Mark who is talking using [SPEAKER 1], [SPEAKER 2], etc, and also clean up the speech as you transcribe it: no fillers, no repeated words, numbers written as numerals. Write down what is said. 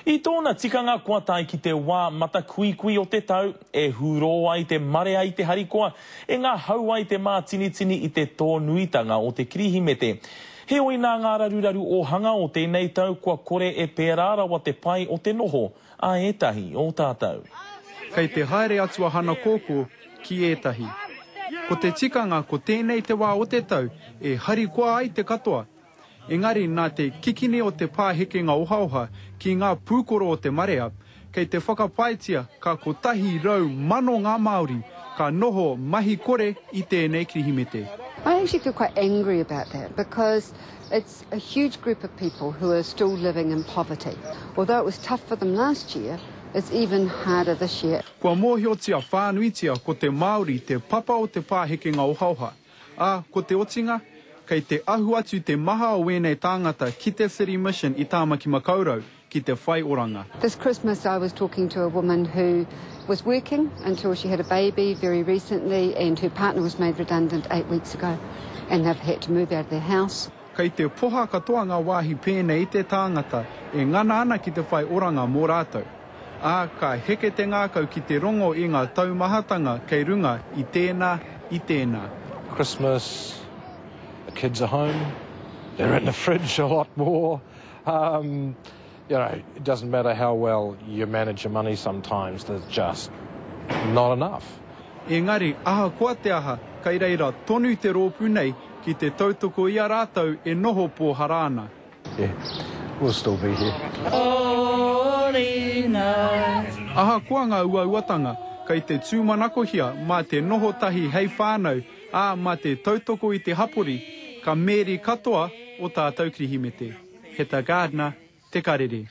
[SPEAKER 1] I tōna tikanga kua tae ki te wā matakuikui o te tau, e hūrō ai te marea i te harikoa, e ngahau ai te mātinitini i te tōnuitanga o te Kirihimete. Heoi nā ngā raruraru ōhanga o tēnei tau kua kore e pērā rawa te pai o te noho a ētahi o tātou.
[SPEAKER 2] Kei te haere atu a Hana Kōkō ki ētahi. Ko te tikanga ko tēnei te wā o te tau e harikoa ai te katoa. Engari nā te kikini o te pāhekenga ohaoha ki ngā pūkoro o te marea, kei te whakapaetia ka 100,000 ngā Māori ka noho mahi kore i tēnei Kirihimete.
[SPEAKER 3] I actually feel quite angry about that because it's a huge group of people who are still living in poverty. Although it was tough for them last year, it's even harder this year.
[SPEAKER 2] Kua mōhiotia whānuitia ko te Māori te papa o te pāhekenga ohaoha. Ā, ko te otinga, kei te ahu atu te maha o ēnei tāngata ki te City Mission i Tāmaki Makaurau ki te whai oranga.
[SPEAKER 3] This Christmas I was talking to a woman who was working until she had a baby very recently and her partner was made redundant eight weeks ago and they've had to move out of their house.
[SPEAKER 2] Kei te poha katoa ngā wāhi pēnei i te tāngata e ngana ana ki te whai oranga mō rātou. Ā, ka heke te ngākau ki te rongo i ngā taumahatanga kei runga i tēnā, i tēnā.
[SPEAKER 4] Christmas, the kids are home, they're in the fridge a lot more. Um, you know, it doesn't matter how well you manage your money sometimes, there's just not enough.
[SPEAKER 2] Engari, ahakoa te aha, kei reira tonu te rōpū nei ki te tautoko i a rātou e noho pōhara ana.
[SPEAKER 4] Yeah, we'll still be here.
[SPEAKER 2] Ahakoa ngā uauatanga, kei te tūmanakohia mā te noho tahi hei whānau, ā, mā te tautoko i te hapori, ka mēri katoa o tātou Kirihimete. Heta Gardner, Te Karere.